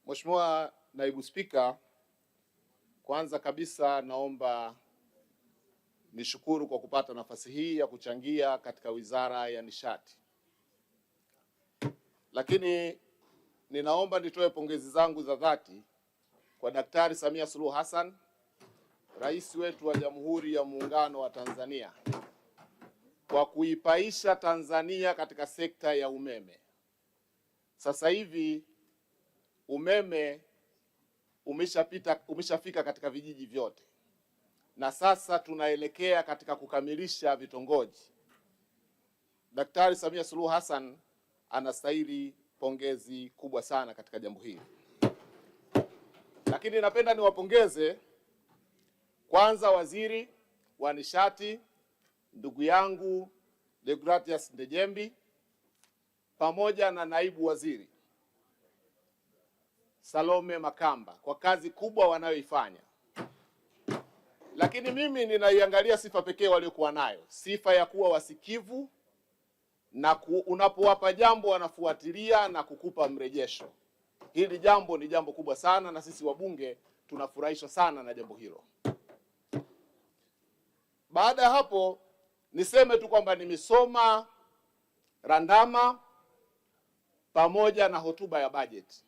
Mheshimiwa Naibu Spika, kwanza kabisa naomba nishukuru kwa kupata nafasi hii ya kuchangia katika Wizara ya Nishati. Lakini ninaomba nitoe pongezi zangu za dhati kwa Daktari Samia Suluhu Hassan, Rais wetu wa Jamhuri ya Muungano wa Tanzania, kwa kuipaisha Tanzania katika sekta ya umeme. Sasa hivi umeme umeshapita, umeshafika katika vijiji vyote na sasa tunaelekea katika kukamilisha vitongoji. Daktari Samia Suluhu Hassan anastahili pongezi kubwa sana katika jambo hili. Lakini napenda niwapongeze kwanza waziri wa nishati ndugu yangu Deogratias Ndejembi pamoja na naibu waziri Salome Makamba kwa kazi kubwa wanayoifanya. Lakini mimi ninaiangalia sifa pekee waliokuwa nayo, sifa ya kuwa wasikivu na unapowapa jambo wanafuatilia na kukupa mrejesho. Hili jambo ni jambo kubwa sana, na sisi wabunge tunafurahishwa sana na jambo hilo. Baada ya hapo, niseme tu kwamba nimesoma randama pamoja na hotuba ya bajeti.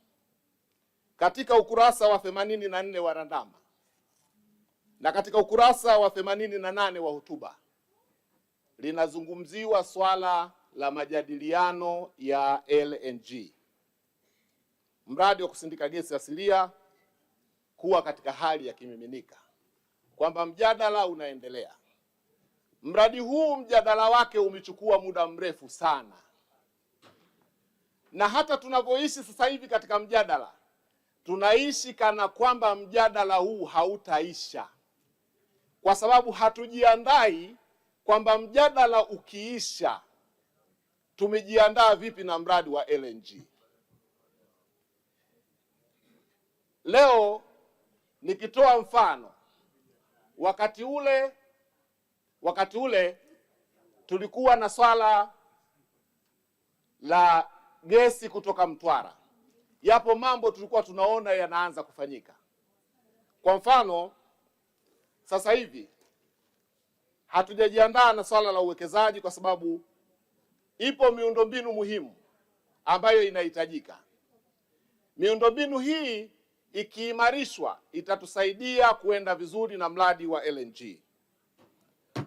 Katika ukurasa wa 84 wa randama na katika ukurasa wa 88 wa hotuba linazungumziwa swala la majadiliano ya LNG, mradi wa kusindika gesi asilia kuwa katika hali ya kimiminika, kwamba mjadala unaendelea. Mradi huu mjadala wake umechukua muda mrefu sana, na hata tunavyoishi sasa hivi katika mjadala, tunaishi kana kwamba mjadala huu hautaisha, kwa sababu hatujiandai kwamba mjadala ukiisha tumejiandaa vipi na mradi wa LNG. Leo nikitoa mfano, wakati ule tulikuwa na swala la gesi kutoka Mtwara. Yapo mambo tulikuwa tunaona yanaanza kufanyika. Kwa mfano, sasa hivi hatujajiandaa na swala la uwekezaji kwa sababu ipo miundombinu muhimu ambayo inahitajika. Miundombinu hii ikiimarishwa itatusaidia kuenda vizuri na mradi wa LNG.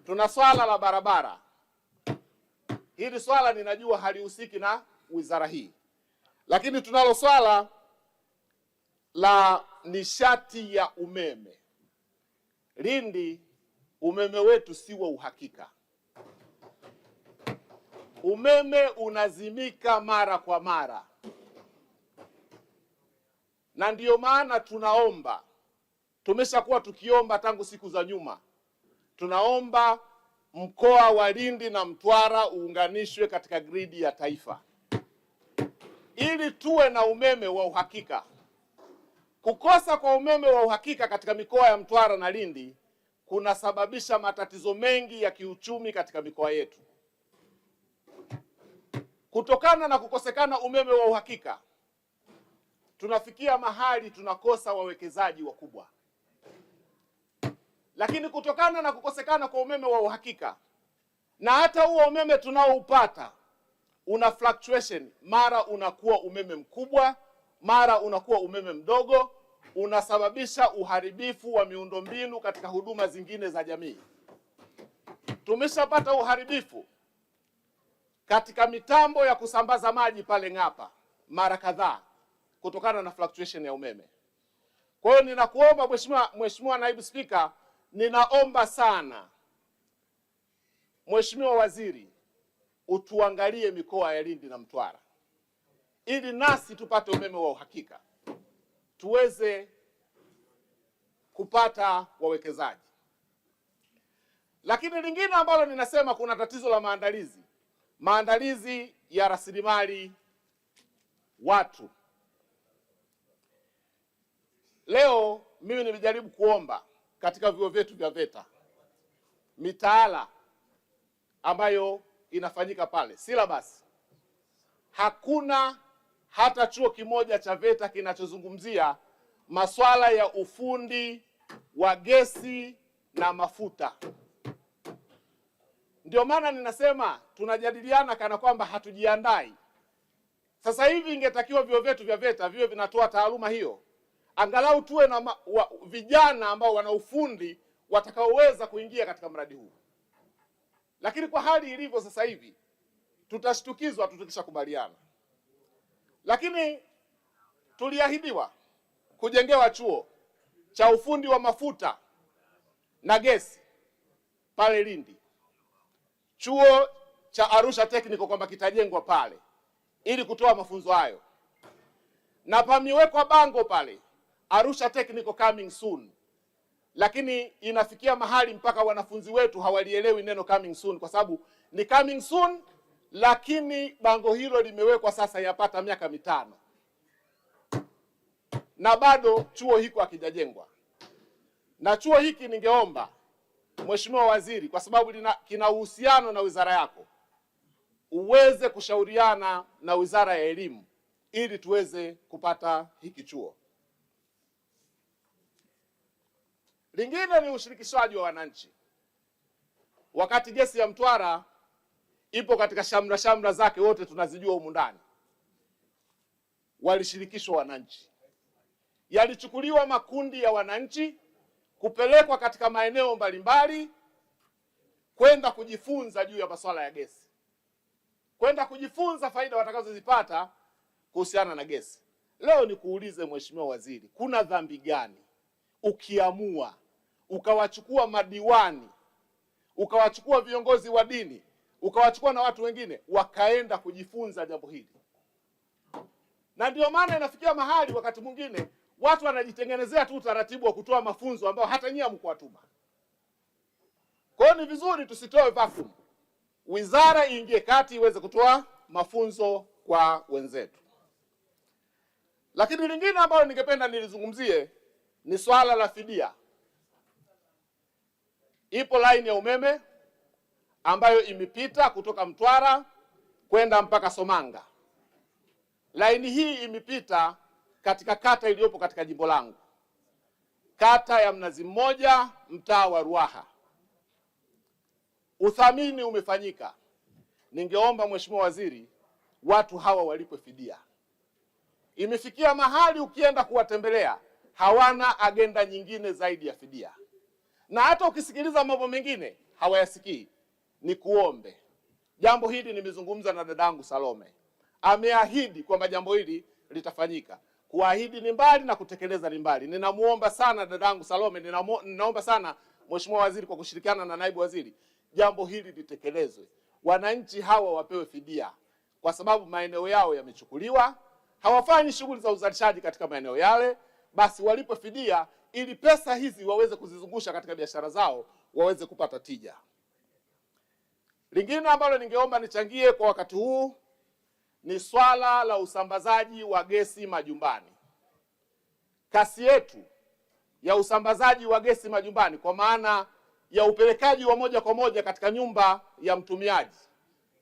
Tuna swala la barabara. Hili swala ninajua halihusiki na wizara hii, lakini tunalo swala la nishati ya umeme. Lindi, umeme wetu si wa uhakika. Umeme unazimika mara kwa mara, na ndiyo maana tunaomba, tumeshakuwa tukiomba tangu siku za nyuma, tunaomba mkoa wa Lindi na Mtwara uunganishwe katika gridi ya taifa ili tuwe na umeme wa uhakika. Kukosa kwa umeme wa uhakika katika mikoa ya Mtwara na Lindi kunasababisha matatizo mengi ya kiuchumi katika mikoa yetu. Kutokana na kukosekana umeme wa uhakika, tunafikia mahali tunakosa wawekezaji wakubwa. Lakini kutokana na kukosekana kwa umeme wa uhakika, na hata huo umeme tunaoupata una fluctuation, mara unakuwa umeme mkubwa, mara unakuwa umeme mdogo, unasababisha uharibifu wa miundombinu katika huduma zingine za jamii. Tumeshapata uharibifu katika mitambo ya kusambaza maji pale Ng'apa mara kadhaa kutokana na fluctuation ya umeme. Kwa hiyo ninakuomba Mheshimiwa Naibu Spika, ninaomba sana Mheshimiwa Waziri utuangalie mikoa ya Lindi na Mtwara ili nasi tupate umeme wa uhakika, tuweze kupata wawekezaji. Lakini lingine ambalo ninasema kuna tatizo la maandalizi, maandalizi ya rasilimali watu. Leo mimi nimejaribu kuomba katika vyuo vyetu vya VETA mitaala ambayo inafanyika pale, syllabus, hakuna hata chuo kimoja cha VETA kinachozungumzia masuala ya ufundi wa gesi na mafuta. Ndio maana ninasema tunajadiliana kana kwamba hatujiandai. Sasa hivi ingetakiwa vyuo vyetu vya VETA viwe vinatoa taaluma hiyo, angalau tuwe na vijana ambao wana ufundi watakaoweza kuingia katika mradi huu. Lakini kwa hali ilivyo sasa hivi tutashtukizwa tukishakubaliana. Lakini tuliahidiwa kujengewa chuo cha ufundi wa mafuta na gesi pale Lindi, chuo cha Arusha Technical kwamba kitajengwa pale ili kutoa mafunzo hayo, na pamewekwa bango pale Arusha Technical coming soon, lakini inafikia mahali mpaka wanafunzi wetu hawalielewi neno coming soon, kwa sababu ni coming soon, lakini bango hilo limewekwa sasa yapata miaka 5 na bado chuo hiko hakijajengwa. Na chuo hiki ningeomba Mheshimiwa Waziri, kwa sababu kina uhusiano na wizara yako, uweze kushauriana na Wizara ya Elimu ili tuweze kupata hiki chuo. Lingine ni ushirikishwaji wa wananchi. Wakati gesi ya Mtwara ipo katika shamra shamra zake, wote tunazijua humu ndani, walishirikishwa wananchi. Yalichukuliwa makundi ya wananchi kupelekwa katika maeneo mbalimbali kwenda kujifunza juu ya masuala ya gesi, kwenda kujifunza faida watakazozipata kuhusiana na gesi. Leo nikuulize Mheshimiwa Waziri, kuna dhambi gani ukiamua ukawachukua madiwani, ukawachukua viongozi wa dini, ukawachukua na watu wengine wakaenda kujifunza jambo hili? Na ndio maana inafikia mahali wakati mwingine watu wanajitengenezea tu utaratibu wa kutoa mafunzo ambao hata nyinyi hamkuwatuma. Kwa hiyo ni vizuri tusitoe vacuum, wizara iingie kati iweze kutoa mafunzo kwa wenzetu. Lakini lingine ambalo ningependa nilizungumzie ni swala la fidia. Ipo line ya umeme ambayo imepita kutoka Mtwara kwenda mpaka Somanga. Laini hii imepita katika kata iliyopo katika jimbo langu, kata ya Mnazi Mmoja, mtaa wa Ruaha. Uthamini umefanyika. Ningeomba Mheshimiwa Waziri, watu hawa walipwe fidia. Imefikia mahali ukienda kuwatembelea hawana agenda nyingine zaidi ya fidia, na hata ukisikiliza mambo mengine hawayasikii. Nikuombe, jambo hili nimezungumza na dadangu Salome, ameahidi kwamba jambo hili litafanyika. Kuahidi ni mbali na kutekeleza ni mbali. Ninamuomba sana dadangu Salome, ninaomba sana Mheshimiwa Waziri kwa kushirikiana na naibu waziri, jambo hili litekelezwe. Wananchi hawa wapewe fidia, kwa sababu maeneo yao yamechukuliwa, hawafanyi shughuli za uzalishaji katika maeneo yale. Basi walipwe fidia ili pesa hizi waweze kuzizungusha katika biashara zao, waweze kupata tija. Lingine ambalo ningeomba nichangie kwa wakati huu ni swala la usambazaji wa gesi majumbani. Kasi yetu ya usambazaji wa gesi majumbani, kwa maana ya upelekaji wa moja kwa moja katika nyumba ya mtumiaji,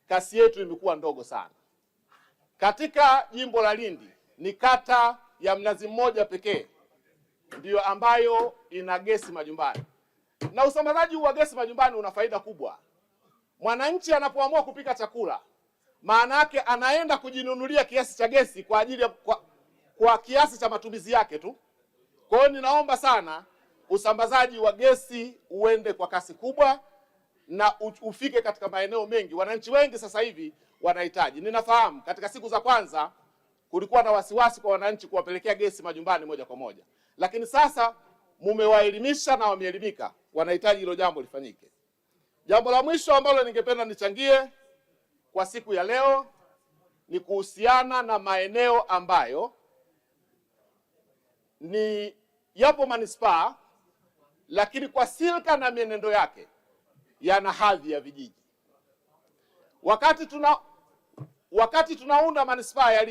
kasi yetu imekuwa ndogo sana. Katika jimbo la Lindi ni kata ya Mnazi Mmoja pekee ndiyo ambayo ina gesi majumbani. Na usambazaji wa gesi majumbani una faida kubwa. Mwananchi anapoamua kupika chakula, maana yake anaenda kujinunulia kiasi cha gesi kwa ajili ya kwa kiasi cha matumizi yake tu. Kwa hiyo ninaomba sana usambazaji wa gesi uende kwa kasi kubwa na ufike katika maeneo mengi. Wananchi wengi sasa hivi wanahitaji. Ninafahamu katika siku za kwanza kulikuwa na wasiwasi kwa wananchi kuwapelekea gesi majumbani moja kwa moja, lakini sasa mumewaelimisha na wameelimika, wanahitaji hilo jambo lifanyike. Jambo la mwisho ambalo ningependa nichangie kwa siku ya leo ni kuhusiana na maeneo ambayo ni yapo manispaa, lakini kwa silka na mienendo yake yana hadhi ya vijiji. Wakati tunaunda manispaa ya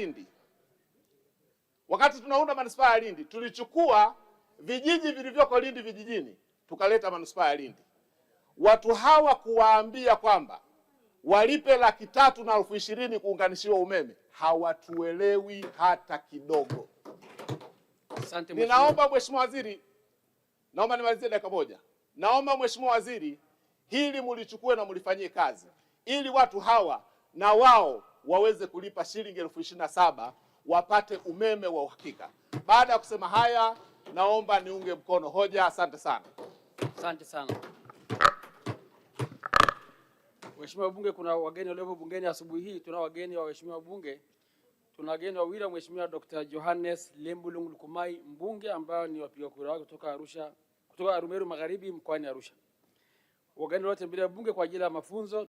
Lindi, tulichukua vijiji vilivyoko Lindi vijijini tukaleta manispaa ya Lindi. Watu hawa kuwaambia kwamba walipe 320,000 kuunganishiwa umeme, Hawatuelewi hata kidogo. Asante. Ninaomba Mheshimiwa Waziri, naomba nimalizie dakika moja. Naomba Mheshimiwa Waziri, hili mulichukue na mulifanyie kazi ili watu hawa na wao waweze kulipa shilingi 27,000 wapate umeme wa uhakika. Baada ya kusema haya, naomba niunge mkono hoja. Asante sana. Asante sana. Mheshimiwa Bunge, kuna wageni waliopo bungeni asubuhi hii. Tuna wageni wa waheshimiwa bunge, tuna wageni wawili wa Mheshimiwa Dr. Johannes Lembulung Lukumai, mbunge ambao ni wapiga kura wake kutoka Arusha, kutoka Arumeru Magharibi mkoani Arusha. Wageni wote mbele ya bunge kwa ajili ya mafunzo.